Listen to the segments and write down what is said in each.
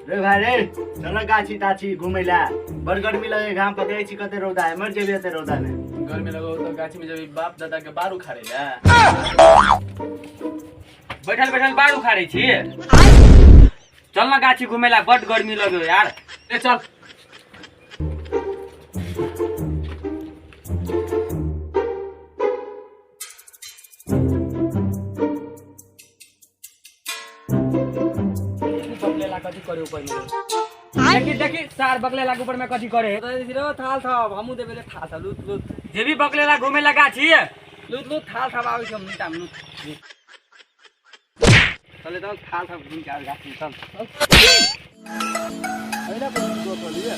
रे भाई रे, चल गाछी ताछी घूमे ला, बड़ गर्मी लगे, घाम पकड़े छी, कते रौदा है, मर जेबी एते रौदा में। गर्मी लगो तो गाछी में जब बाप दादा के बार उखाड़े ला। बैठल बैठल बार उखाड़े छी। चल ना गाछी घूमे ला, बड़ गर्मी लगे यार। ए चल। कथी करे ऊपर में? देखी देखी सार बकलेला ऊपर में कथी करे? थाल थाप हमहू देबे ले थाल थाप लूत लूत। जे भी बकलेला घूमे ला गाछी लूत लूत थाल थाप आबै छै, हम निटाम लूत। चले चल थाल थाप घूम के आबै गाछी चल। अइला पर गप लिया।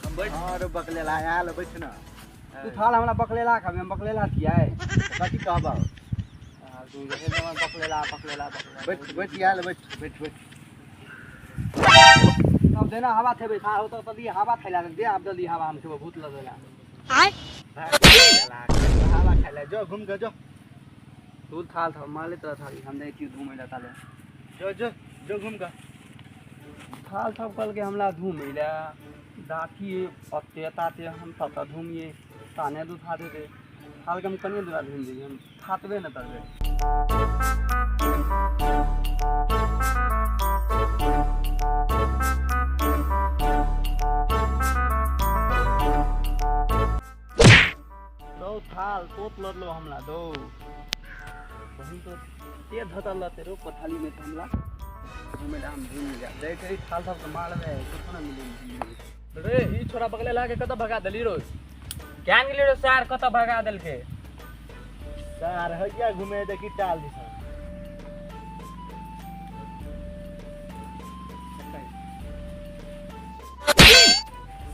हम बैठ। हां रे बकलेला आयल बैठ ना। तू थाल हमरा बकलेला खाबे, हम बकलेला छियै। कथी कहबा? तू जखन बकलेला बकलेला बकलेला। बैठ बैठ आयल बैठ बैठ बैठ। अब देना हवा थेबे था हो तो दी हवा थैला दे, अब जल्दी हवा हम खेबो भूत लगेला। आय हवा खाइला जो घूम के जो। तू थाल था माले तोरा थाली हम दे छी घूमे ला ताले। जो जो जो घूम के थाल थाप कल के हमला घूमे ला दाखी पत्ते ताते हम तत घूमिए ताने दू था दे थाल के हम कने दूरा घूम जइए, हम थातबे न करबे। दो थाल तोत लड़लो हमला दो बहिन तो ते धतल लते रो पथाली में हमला घूमे हम घूम जा देख रही थाल सब के मारबे कुछ ना मिले। रे ई छोरा बकलेला के कत भगा देली रो? ज्ञान गेली रो सार कत भगा देलके? सार हइया घूमे देखी टाल दिस।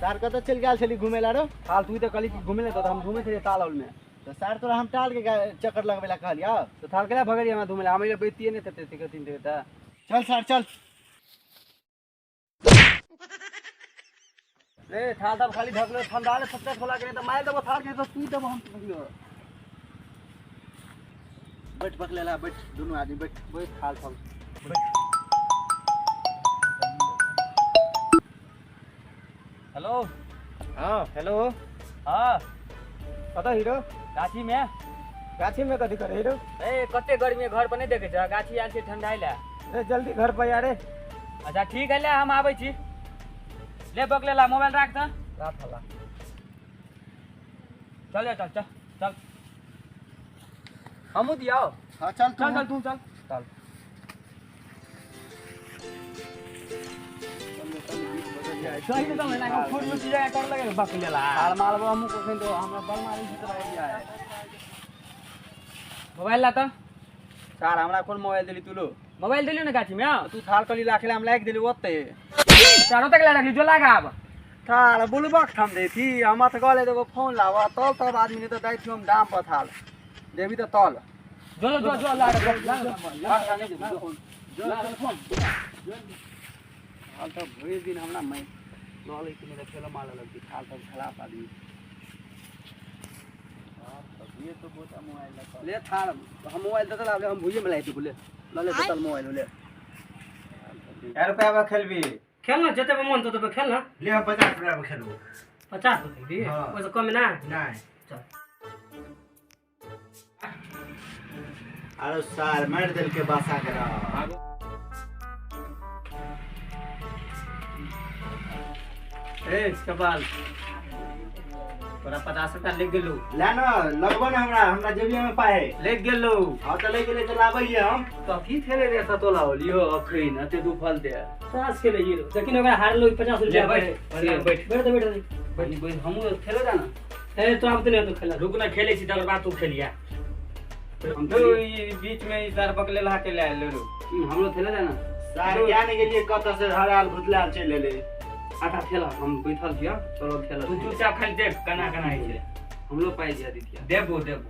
सार कत चल गेल छली घूमे ला रो? थाल तू त कहली कि घूमे ले त हम घूमे थे ताल में। तो सार तोरा हम टाल के चक्कर लगबे ला कहलियो तो थाल केला भगलिए हमरा घूमे ला, हम इले बैतिए नै ते ते तीन ते। चल सार चल। रे थाल तब खाली ढकलो ठंडा ले सबटा खोला के त मार देबो थाल के तो पी देबो हम कहियो। बैठ बकलेला बैठ, दोनों आदमी बैठ बैठ थाल थाल बैठ। हेलो। हां हेलो। हां कत हीरो? गाछी में। गाछी में कथी करे हीरो? ए कते गर्मी घर पर नहीं देखे छ, गाछी आयल छै ठंडाई ला। ए जल्दी घर पर आ रे। अच्छा ठीक है ले हम आबै छी। ले बकलेला मोबाइल राख त। राख हला। चल जा चल चल चल। हमू दियाओ। हां चल चल चल तू चल चल। सही तो मैं ना फुट फुट चीज कर लगे बकलेला। हाल मारबो हमू कखन तो हमरा बल मारै छी तोरा दिया है। मोबाइल ला त। सार हमरा कोन मोबाइल देली तू लो? मोबाइल देली ना गाछी में। तू थाल कली लाखेला हम लाइक देली ओते। चारो तक ला रखली जो लागा अब। थाल बुलबक थम देथी हम त गले देबो फोन लावा तल तब आदमी ने त दै छी हम दाम पर थाल देबी त तल। जो जो जो ला ला ला नहीं देबो फोन जो ला फोन। थाल त भरि दिन हमरा मैं लले कि नहीं खेल मार लगती थाल त खराब आदमी। ये तो बहुत मोबाइल लगा ले थाल हम मोबाइल त लाबले हम भुइए में लाइ बोले लले तल मोबाइल ले। यार रुपया बा खेलबी? खेल ना जते मन तो खेल ना। ले हम 50 रुपया में खेलबो। 50 रुपया खेलबी? ओइसे कम ना? नहीं। चल। अरे सार मार देल के बासा करा। ए कपाल तोरा 50 रुपया ले गेलू। ले ना लगबो ना हमरा हमरा जेबिया में पाए ले गेलू। हां त ले गेले त लाबैये हम। कथी थेले रे सतोला होलियो अखैन एते दुफल दे। तास खेले हीरो लेकिन ओकरा हारलो 50 रुपया। बैठ बैठ बैठ बैठ बैठ बैठ हमू खेले जा ना। ए तो आप त नहीं तो खेला। रुक ना खेले छी तकर बाद तू खेलिया। हम तो ई बीच में ई सार बकलेला के ले आइल रो। हमरो खेले जा ना। सार ज्ञान गेलिए कत से हराल भुतलाल चल लेले। आटा खेला हम बैठल छिया चलो खेला। तू चुपचाप खाली देख कना कना होइ छै। हमरो पाइ दिया दितिया। देबो देबो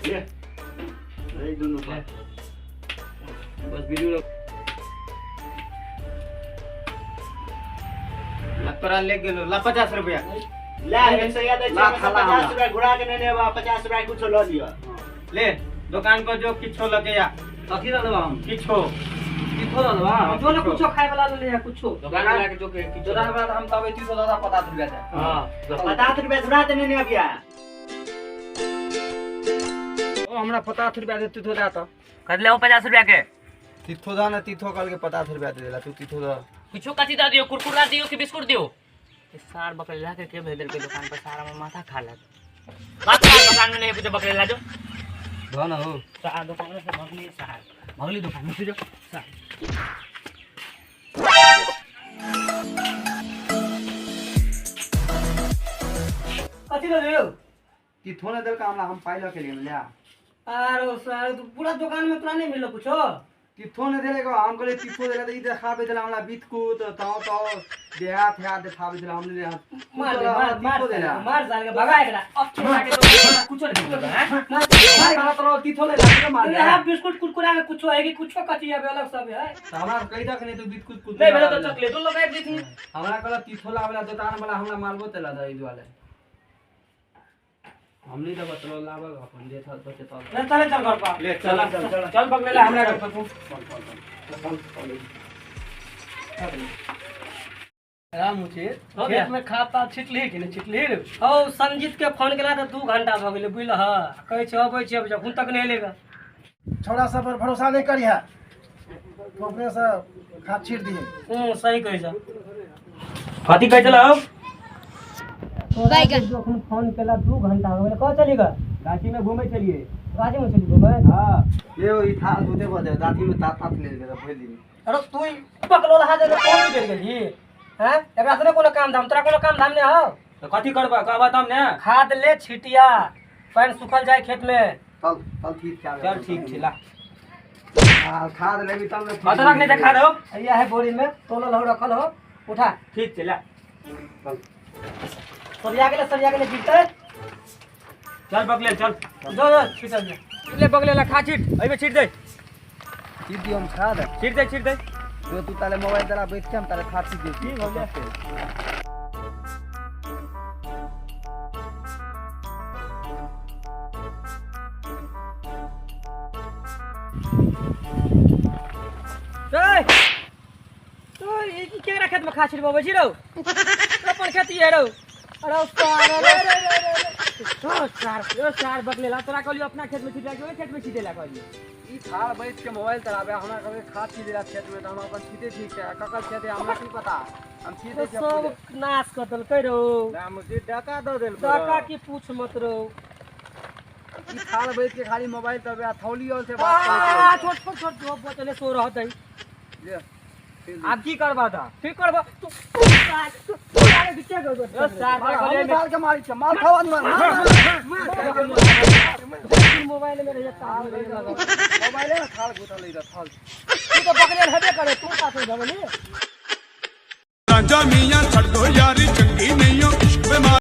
ले ए दुनु पर बस वीडियो ला तोरा ले गेलो ला 50 रुपया ला एक सौ याद है 50 रुपया घुरा के नहीं लेबा 50 रुपया कुछ ल लियो। ले दुकान पर जो किछो लगे या कथी ल लेबा हम किछो तीथो दऽ देबा। जो ने कुछो खाए वाला ले ले कुछो। दुकान वाला के जो के दुकान वाला हम तब 30 दादा 50 रुपया दे। हां 50 रुपया थोड़ा देने ने अबिया। ओ हमरा 50 रुपया दे तीथो दे त। कर ले 50 रुपया के। तीथो दा ना तीथो कल के 50 रुपया दे देला तू तीथो दा। कुछो कथी दा दियो, कुरकुरा दियो कि बिस्कुट दियो? सार बकरेला के भेज देल के दुकान पर सारा माथा खा ले। बात दुकान में नहीं कुछ बकरेला जो। धन हो। सार दुकान से भगली सार। भगली दुकान में जो सार। कथी ले दियो? तीथो ने देल का हमरा हम पाइ ल के लिए ले। अरे सार तू पूरा दुकान में तोरा नहीं मिललो कुछो? तीथो ने देले हम कहले तीथो देला त ई देखाबे देला हमरा बिस्कुट ताव ताव देहा थया देखाबे देला हमने मार मार मार देला मार साल के भगा एकरा। अब छोड़ा के तो कुछो नहीं मिललो हैं? मार मार तोरा तीथो ले ला मार। हां बिस्कुट कुरकुरा में कुछो है कि कुछो कथी है अलग सब है। त हमरा कहि दख नहीं तू बिस्कुट कुछ नहीं भेलो तो चॉकलेट लगा देथी। हमरा कहला तीथो लावेला दुकान वाला हमरा मालबो तेला दे दुआले। हमनी त बतलो लावल अपन जे थल बचे तल। चल चल चल घर पर ले चल चल चल बगलेला हमरा घर पर। चल चल राम मुझे खेत में खाता छिटली कि नहीं छिटली रे? हौ संजीत के फोन केला त 2 घंटा भ गेलै बुझल ह। कहै छै अबै छै अब जखन तक नहीं लेगा। छोड़ा सब पर भरोसा नहीं करिहा, तो अपने से खाद छीट दिए। सही कहै छ। कथी कहै छल हौ? बैगन जखन फोन केला 2 घंटा हो गेलै। कहाँ चली गा? गाछी में घूमे चलिए। गाछी में चली घूमे? हां ये ई थाल धोते बजे गाछी में तात तात ले गेल भरि दिन। अरे तू पकड़ल हा जे कोन गेल गेली हैं? एकरा से कोनो काम धाम तोरा कोनो काम धाम नहीं हो त कथी करबा कहबा तब ने? खाद ले छिटिया पानी सुखल जाए खेत में। चल चल ठीक छै चल ठीक छै ला। हां खाद लेबी तब ने। कत रखने छै खाद हो? या है बोरी में तोलल हो रखल हो उठा। ठीक छै ला। चल सरिया गेले सरिया गेले गिरते। चल बगले चल जो जो छिटल जा ले बगले ला खा छिट एमे छिट दे। छिट दियो हम खाद छिट दे छिट दे। जो तू ताले मोबाइल चला बैठ के हम ताले खाद छिट दे। ठीक हो गया। ए तो ई केकरा खेत में खा छिटबो छी रौ? अपन खेती है रौ। अरे सार रे रे रे रे सार ओ सार बगलेला तोरा कहलियो अपना खेत में छिटला के ओइ खेत में छिटेला कहलियो। ई थाल बैठ के मोबाइल चलाबे हमरा कहबे खाद छिट देला खेत में त हम अपन छिटे ठीक छै। ककर खेत है हमरा की पता। हम छिटे छै सब नाश कर देलकै रौ। राम जी डका द देल डका की पूछ मत रौ। ई थाल बैठ के खाली मोबाइल तबे आ थौली और से बात करे। छोट छोट छोट जो बचले सो रहत है। ले अब की करबा त? ठीक करबा तू सार तू आगे पीछे गो। ओ सार हम साल के मारी छ मार खावा नहीं मार। मोबाइल में रहिए ताल मोबाइल में थाल घुटल ले थाल। तू तो बकरेल हेबे करे तू साथे भगली।